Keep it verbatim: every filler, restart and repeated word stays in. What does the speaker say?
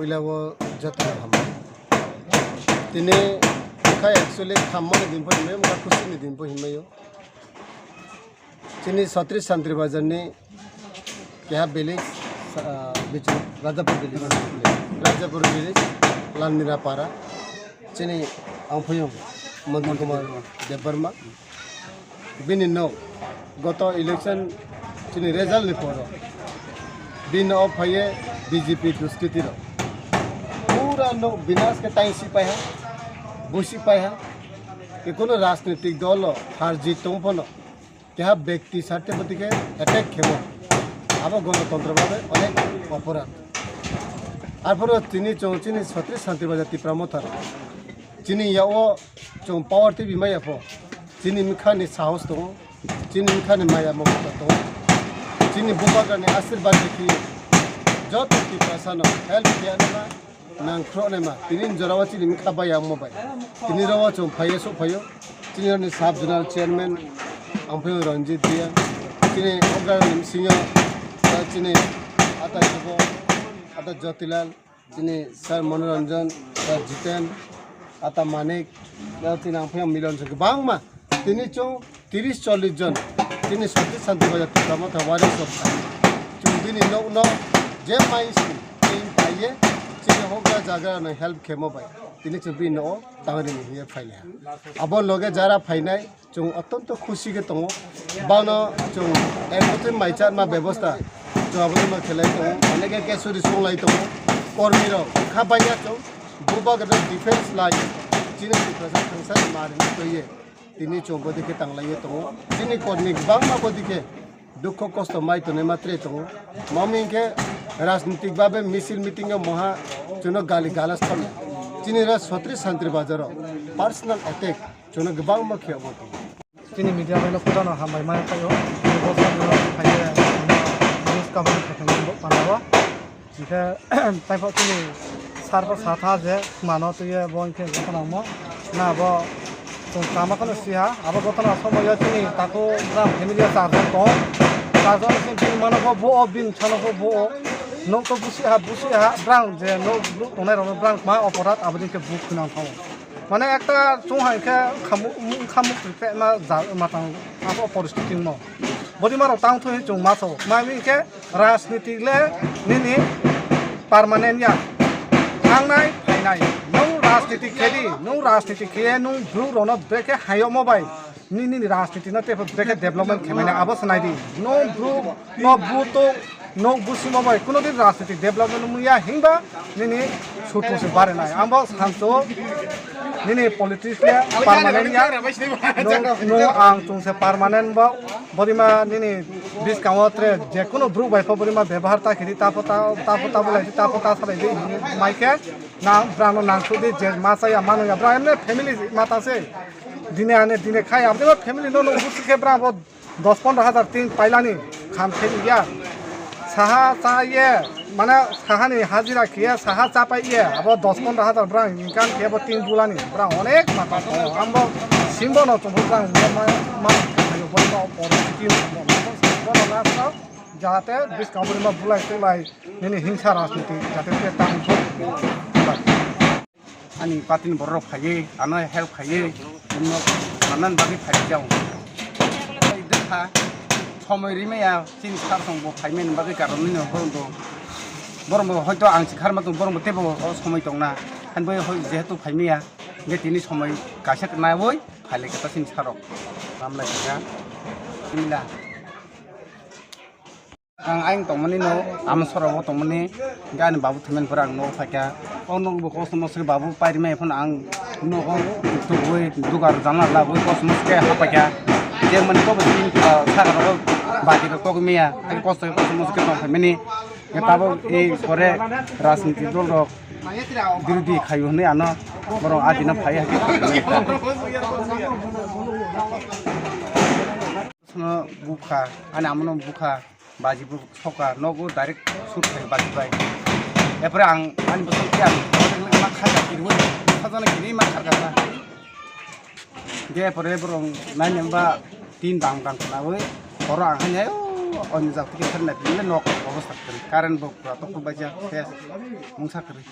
Labo joto hambai. Tini kha actually khammani din pho hinmai, wngkha khusini din pho hinmai o. Chini Chhatris Santri Bazar ni keha village, ah, bichu Rajapur village, Rajapur village, Lalmira Para. Chini ang phuyung Montri Kumar Debbarma. Bini nok goto election chini result ni poro bini nok phaiye B J P duskiti rok. Pura nok binash ke taing si pai ha, busi pai ha. Ke kono rajnitik dol lo har jit tong phono keha bekti sarte boti ke attack khemo. Abo gonotontro babe onek oporad. Arporo chini chong chini Chhatris Santri Bazar Tipra Motha. Chini yao chong power T V maya pho. Chini mikha ni sahos tongo. Chini mikha ni maya mokta tongo. Chini bubagra ni ashirbad ni khe joto Tiprasa no help khe anama nang khro naima. Tini jora o chini mikha bai ang mo bai. Tini ro o chong phaye so phayo. Chini ni sub zonal chairman ang phayo Ranjit Dia. Chini program ni singa chini ata Jubo, ata Jyotilal. Chini Sir Manoranjan, Sir Jiten, ata Manik, tei chini ang phiyang Milon se kwbangma. Tini chwng tiris chollish jon, chini Chhatris Santri Bazar Tipra Motha wari sok. Chwng bini nokno je mai si, tei paiye, chini hokra jagra no help khemo bai. Tini chwng bini nogo tangri ni hiye phaile. Abo loge jara phainai, Chwng otonto khusi khe tongo. Bono chwng ekbotwi mai chatma bebosta chwng abono khelai tongo. Onek ekesuri songlai tongo. Kormi rok kha baiya chwng bubagra defense lai chini Tiprasa thangsa ni mari twiye tini chwng bodikhe tanglaiwi tongo. Chini kormi kwbangma bodikhe dukho kosto mai tonwi ma tre tongo. Mami hinkhe rajnitik babe misil meeting o moha chwngno gali galas thangya. Chini ra Chhatris Santri Bazar o personal attack chwngno kwbangma khe omo tongo. Chini media bai no kutano hambai maya khaio. Bo samno phaiye news cover khakhani bo panao. Hinkhe taibo chini sir bo satha je mano twiye bo hinkhe bo khwnangmo. Na bo chwng tama kheno siha. Abo gotona somoyo chini takhuk jang family charjon tong. Charjon chini mano bo bo o bin chano bo bo o. Nok to busi ha busi ha brang je nok tongnai rok brang ma oporat aboni khe buk khwnang thango. Mane ekta chwng hai khe khamuk, khamuk rikhe ma ja, matang abo poristiti mo. Bodi maro tang thwi chwng ma so. Ma mi khe rajniti le nini permanent ya. Thangnai, phainai. Nwng rajniti khedi, nwng rajniti khiye nwng bru rono brekhe hayo mo bai. Nini, nini rajniti no tei brekhe development khe manya abo sanai di. No bru, no bru to, no busimo bai kuno din rajniti development muya hingba nini sutu se bare nai. Ambo sanso nini politics le permanent ya. No, no ang tung se permanent ba bodima nini bis kamo tre je kuno bru bai pho bodima bebhar ta khiri ta pho ta, ta pho ta bolai ta pho ta salai di mai khe na brano nang su di je ma sa ya manu ya bra emne family mata se. Dine ane dine khai, aboni bo family no nung busi khe bra bo dos pondro hazar tin pailani kham khe ya. Saha cha ye, mane saha ni hajira khe saha cha pai ye, abo dos pondro hazar bra income khe bo tin bulani, bra onek mata tongo. Ambo simbo no chumbo bra ma, ma, ma, ayo bo no por tin bo no, bo no last no, jahate bis kambri ma bulai tulai, nini hingsa rajniti, jahate te tang bo. Ani party ni borok rok phaiwi, ano help khaiwi, bumno manna bagwi phai jao. Dwkha somoi rimaya, chini sir song bo phaimani bagwi karon nini borok bo, borok bo hoito ang si kharma tong, borok bo teibo o somoi tongna. Hani bai hoi jehetu phaimaya, hingke tini somoi kaisa naiwi phailai khe ta chini sir rok. Ramlai kha, simila. Ang ayang tongmani no, ama sora bo tongmani, hingke ani babu thumani pore ang nogo phaikha. O nogo bo kosom moso khe babu pairima phano ang nogo tubui dugar jana labui kosom moso khe hapaikha. Je mani kobo tin, ah, saka rogo bati rok togwi maya, hingke kosto khe kosom moso khe tong phaimani. Hingke tabuk e pore rajniti dol rok birodhi khaio hinui ano borok adino phai hakhe. Sono bukha, ani amano bukha, baji bo soka, nogo direct shoot khai baji bai. Epore ang ani bosong khe ang ma kharka kirwi, sajana kirwi ma kharka ta. Ge epore borong nai nang ba tin dang dang khnawi, oro ang hai nai, Onyo jat khe khe nai tini nok obostha kwrwi, current bo pura tok tok baijak, ses, mungsa kwrwi.